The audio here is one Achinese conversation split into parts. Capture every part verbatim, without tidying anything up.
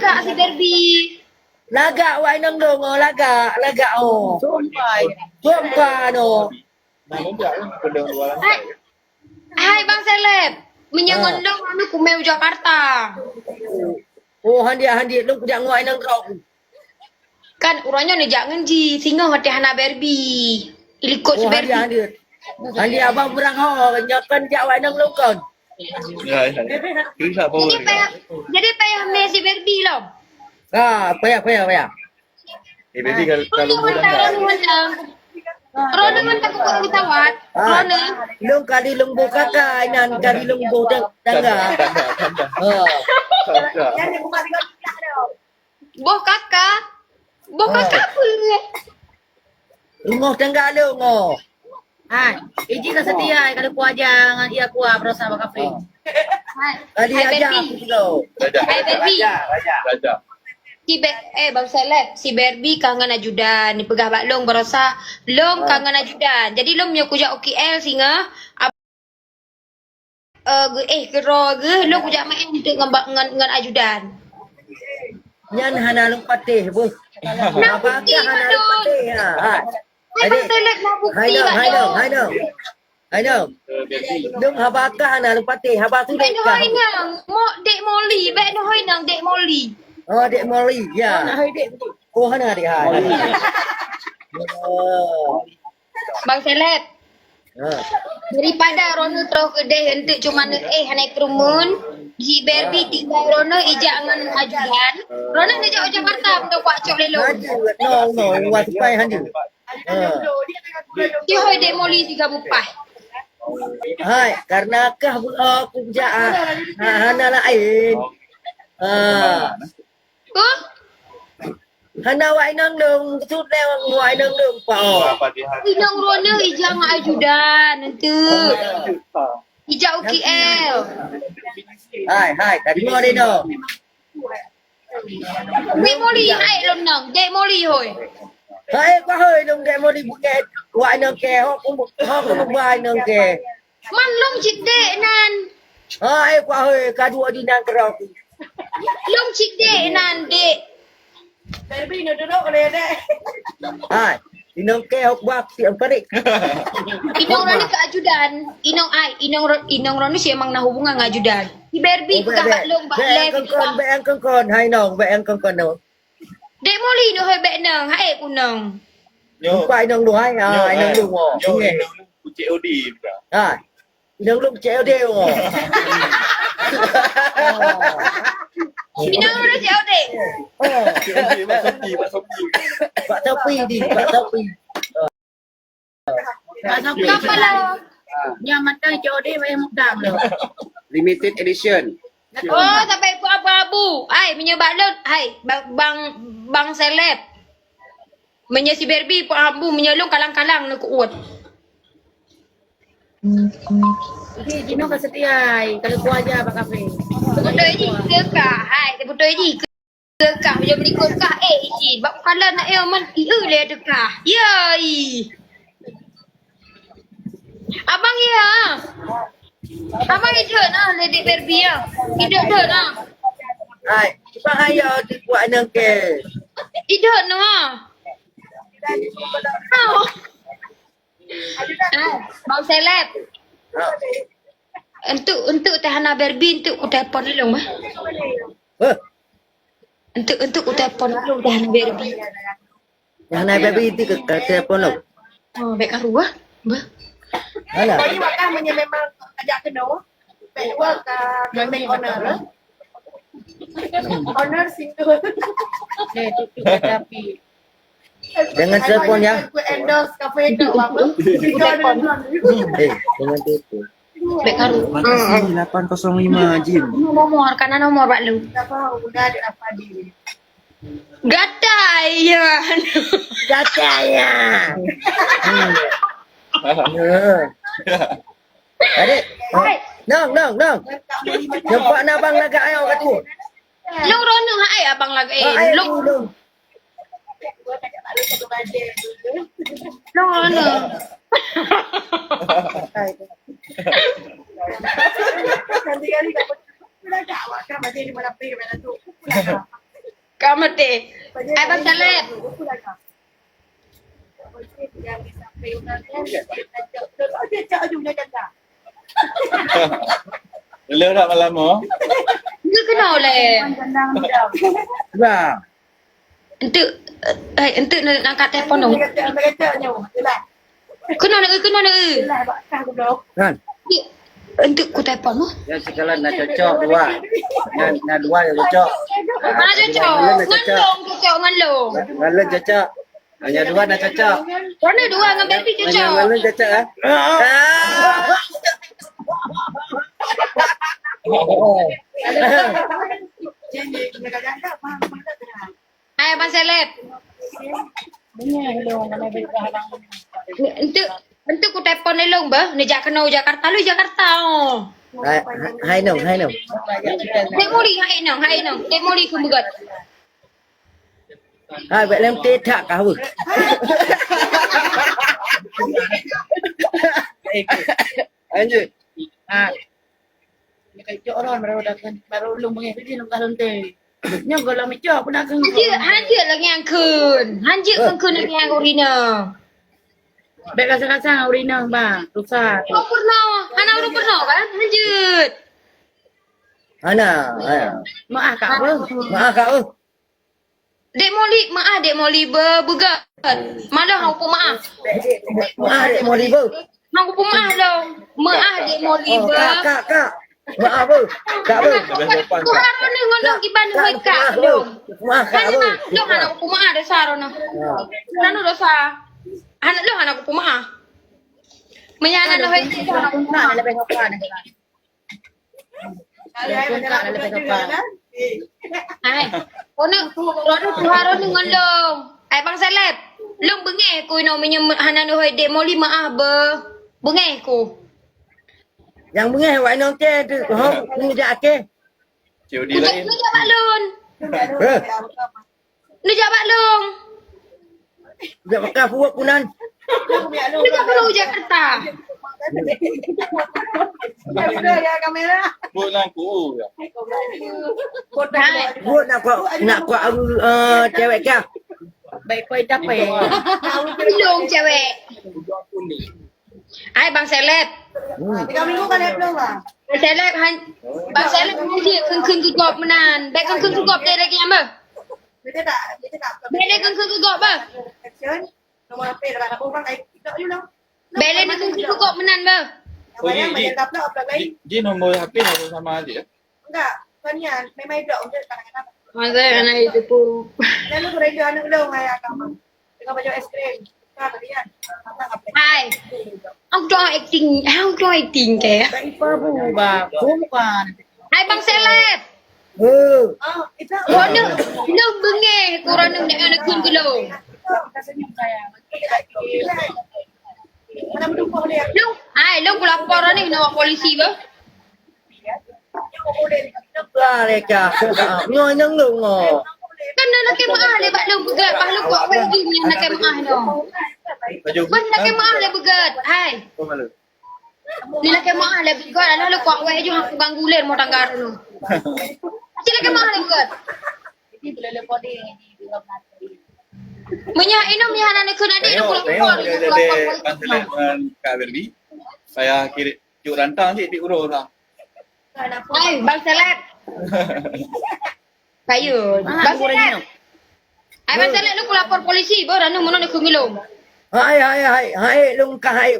Lagak si Barbie. Lagak wai nang dong, oh, lagak, lagak, oh. Sumpah. Sumpah, no. Hai, hai, Bang Seleb. Meunyoe ngon lôn, anu, kumé u Jakarta. Oh, handiet, handiet. Lôn kujak ngon wai nang dong. Kan uroe nyoe neujak ngon jih, singoh watèe hana Barbie. Ilikot si Barbie. Handiet, handiet. Handiet abang beurangho, nyoe kan jak wai nang lôn kon. Ya, ya. Jadi payah, jadi payah mé si Barbie lom. Ah, payah, payah, payah. Eh, Barbie kalau, kalau mantap, mantap. Rona mantap keu pesawat. Ah, Rona. Lôn kali lôn boh kaka, inan kali lôn boh tang-, tangga. Tangga, tangga. Ha. Tangga. Boh kaka. Boh kaka apa? Rumoh tangga lôn, oh. Hai, iji ka seutia, hai, kalau kuaja ngon ia kuah berosa bak kafe. Hai, kali hai, aja Barbie. Aku tu. Hai, Barbie. Raja. Si Be-, eh, Bang Seleb, si Barbie ka ngon ajudan. Dipeugah bak lôn berosa, lôn ka ngon ajudan. Jadi lôn meunyoe kujak U K L singoh, eh, geu-, eh, keudroe geuh, lôn kujak maén teuk ngon ba-, ngon, ngon ajudan. Nyan hana lôn patéh, beuh. Nah, haba bukti kah hana lôn patéh, ha, ha. Hai, Bang Seleb, nah, bukti bak lôn. Hai, nong, hai, nong. Hai, nong. Lôn haba kah hana lôn patéh, haba sulet kah. Bèk neuhôi nang, mok Dek Molly, bèk neuhôi nang, Dek Molly. Oh, Dek Molly, ya. Oh, hana Dek, hai. Oh. Bang Seleb. Ha. Daripada droeneuh troh keudeh eunteuk cuma neuéh hana keureumeun, si Barbie tinggai droeneuh ijak ngon ajudan. Droeneuh neujak u Jakarta beutôi kuak cok lé lôn. Aduh, no, no, wah sipai hanjeuet. Ha. Tihoi Dek Molly siga bupah. Hai, karena kah bu-, oh, kujak, ah, ha, hana laén. Ha. Huh? Hana wak inong dong, sut lé wak inong dong, Pak, oh. Inong droeneuh ijak ngon ajudan, eunteuk. Ijak U K L. Hai, hai, tadi mau deh dong. Dek Molly, hai lôn nang, Dek Molly hôi. Hai, kah hôi dong Dek Molly bukan wak inong ke, hok, hok, wak inong ke. Man lôn cit dek nan. Hai, kah hôi, ka duek di nan keurok. Lôn cit dek nan, dek. Hai, inong ke hok bak siap parik. Inong rani ke ajudan. Inong ai, inong ro-, inong rani si emang na hubungan ngon ajudan. Si Barbie peugah bak lôn, bak lé. Bèk kongkon, bèk kongkon. Hai nong, bèk kongkon nong. Dek Molly nyoe hôi bèk nong, hai kunong. Nyoe. Lupa inong duhai, ha, inong duhai. Nyoe, inong duhai. Kucek odi bukan? Ha. Inong lôn C O D, oh. Inong lôn C O D. Oh. C O D, Mak Sopi, Mak Sopi. Mak Sopi di, Mak Sopi. Mak Sopi. Kenapa lah? Nyang mantong C O D payah mudam lom. Limited edition. Oh, sampai ikut abu-abu. Hai, meunyoe bak lôn, hai, bang, bang, bang seleb. Meunyoe si Barbie, Pak Ambu, meunyoe lôn kalang-kalang neuk uet. Jadi, jinoe ka seutia, kalau kuah aja bak kafe. Sebetul jih keukah, hai, sebetul jih keukah, meunyoe beulikot kah, eh, iji, bak kalon nak, eh, man, i, eu, lé deukah. Yai. Abang, ya. Abang idok nah, lé dek Barbie ya. Idok dok nah. Hai, cuba hai ya di buat nang ke. Idok nah. Oh. Ah, bang seleb. Ha. Untuk, untuk teh hana Barbie, untuk ku telepon dulu mah. Heh. Untuk, untuk ku telepon dulu teh hana Barbie. Nyang na baby itu ke, ke telepon lo. Oh, baik karu ah. Bah. Alah. Jadi wakah meunyoe memang ajak keunoe, baik dua ka make honor. Honor single. Eh, tutup tapi. Jangan telepon ya. Ku endorse kafe ke apa? Single ada. Eh, jangan telepon. Baik karu. Makasih, lapan kosong lima, Jim. Nomor, karena nomor bak lu. Apa udah ada apa di? Gatai ya. Gatai ya. Hmm. Ya. Adik. Hai. Nong, nong, nong. Nampak na abang lagak ayau kat tu. Lôn rona hai abang lagak, eh, hai, lôn. Lôn. Lôn rona. Nanti kali tak pernah. Dah tak awak kan macam ni malam pergi mana tu. Ka maté. Hai Bang Saleh. Lé dah malam oh. Dia kenal leh. Nah. Enteuk, eh, enteuk nak angkat telepon dong. Keunoe na, keunoe na. Kan? Enteuk ku telepon mah. Ya, sekarang nak cocok dua. Nak, nak dua yang cocok. Mana cocok? Ngon long cocok, ngon long. Ngon long cocok. Hanya dua nak cocok. Mana dua ngon baby cocok? Ngon long cocok, eh? Ah. Hai Abang Seleb. Enteuk, enteuk ku telepon lé long bah, neujak keunoe Jakarta, lôn Jakarta oh. Hai, hai nong, hai nong. Dek Moli, hai nong, hai nong. Dek Moli ku beugot. Hai, bèk lem teh tak kah weh. Lanjut. Ha. Ni kai cok ron baru dah kan, baru lung bengeh tadi lung kalon teh. Nyoe goh lom icok pun dah kan. Hanjeuet, hanjeuet lagèe nyang kheun. Hanjeuet kheun-kheun lagèe nyang urina. Bèk kasar-kasar urina bah, susah. Oh, pernah. Hana ureueng pernah kan? Hanjeuet. Hana, hana. Maaf kak beuh. Maaf kak beuh. Dek Moli, meu'ah Dek Moli beu, beugot. Maloh hana kupeumaah. Meu'ah Dek Moli beu. Hana kupeumaah lom. Meu'ah Dek Moli beu. Kak, kak, kak. Meu'ah beu. Kak beu. Tuhan roh ngon lôn kiban ngon kak lom. Meu'ah kak beu. Lôn hana kupeumaah dosa roh nyoe. Nanu dosa. Hana lôn hana kupeumaah. Meunyo hana lôn hai cit hana kupeumaah. Hai, keuneuk, keuneuk tuha droeneuh ngon lôn. Hai Bang Seleb, lôn beungéh ku inoe meunyoe hana neuhôi Dek Moli meu'ah beu. Beungéh ku. Nyang beungéh awak inong teh, tu, hom, neujak até. Cik Udi laén. Neujak bak lôn. Heh. Neujak bak lôn. Jak makan fuwok kunan. Neujak bak lôn Jakarta. Buet nan ku, ya. Hai. Buet nak kuat, nak kuat, eh, cewek kah? Baik, koi dapat. Lôn cewek. Hai, Bang Seleb. Hmm. Tiga minggu kan dia belum, Bang? Bang Seleb, han-, Bang Seleb, han jeuet kheun-kheun keu gob meunan. Bèk kheun-kheun keu gob, deh, lagèe nyan, bah. Bèk lé kheun-kheun keu gob, bah. Action. Nomor H P dah ada, Bang, ai, tidak you know. Bèk lé kheun-kheun keu gob meunan, bah. Oh, bayang, bayang dapet upload lain. Di, di nomor H P harus sama aja, ya? Enggak, bukan nian. Memang hidup, udah kadang-kadang. Masa anak itu pun. Lalu gereja anak lu, ayah kamu. Dengan baju es krim. Hai. Aku doang acting. Aku doang acting ke? Tak ipa bu, ba. Bukan. Hai Bang Seleb. Heh. Droeneuh, lôn beungéh ku droeneuh nak kheun keu lôn. Lôn, hai, lôn kulapor droeneuh ngon polisi bah. Lah leka. Nyoe nyang lôn nyoe. Kan na lakèe meu'ah lé bak lôn beugat, bah lôn kuak wèh jih nyan lakèe meu'ah nyoe. Bah lakèe meu'ah lé beugat, hai. Ni lakèe meu'ah lé beugat, alah lôn kuak wèh jih, aku ganggu lé rumah tangga droeneuh. Cit lakèe meu'ah lé beugat. Meunyo inoe meuhana neukheun adé, lôn kulapor, lôn kulapor polisi. Saya kirim juk rantang cit di urus lah. Hai, Bang Seleb. Kayu. Ah, Bang Seleb. Hai, Bang Seleb, lôn kulapor polisi, bah, droeneuh meunan neukheun lôn. Hai, hai, hai, hai, lôn ka hai.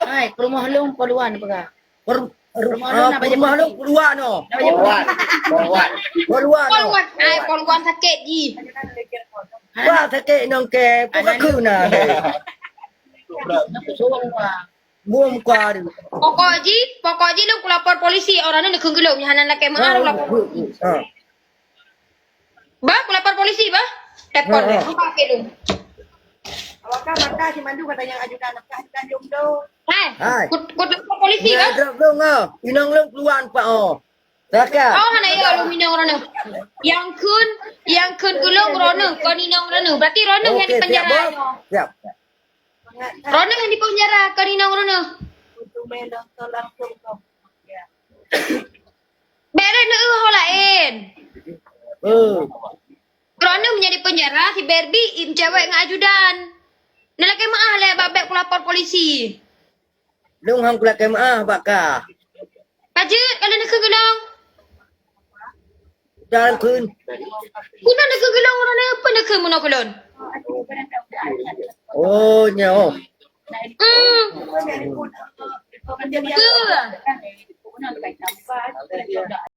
Hai, peurumoh lôn poluan peugah. Per-, per-, ah, peurumoh lôn poluan, oh. Poluan. Poluan. Poluan, oh. Poluan. Hai, poluan sakét jih. Wah, sakét nong ke, pokok keu na. Bom kuari. Pokok jih, pokok jih lôn kulapor polisi, droeneuh neukheun keu lôn, nyan hana lakèe meu'ah lôn kulapor polisi. Ha. Bah, kulapor polisi, bah. Telepon deh. Apa ke lôn? Awak kan mata si Mandu kata yang ajudan, apa ajudan jomblo. Hai. Hai. Ku, kulapor polisi, bah. Drop dong ah. Inong lôn keuluar pak oh. Silakan. Oh, hana ya lôn inong droeneuh. Nyang kheun, nyang kheun keu lôn droeneuh, kon inong droeneuh. Berarti droeneuh nyang di penjara nyoe. Siap. Droeneuh nyang di penjara, kon inong droeneuh. Bèk lé neueu ho laén. Eh. Meunyo di penjara si Barbie, im cewek ngon ajudan. Neulakèe meu'ah lé, babek kulapor polisi. Lôn han kulakèe meu'ah bak ka. Pajeuet ka lôn neukheun keu lôn. Udah kheun. Udah neukheun keu lôn, udah neukheun, neukheun meunoe keu lôn. Oh, nyoe. Hmm. Betul.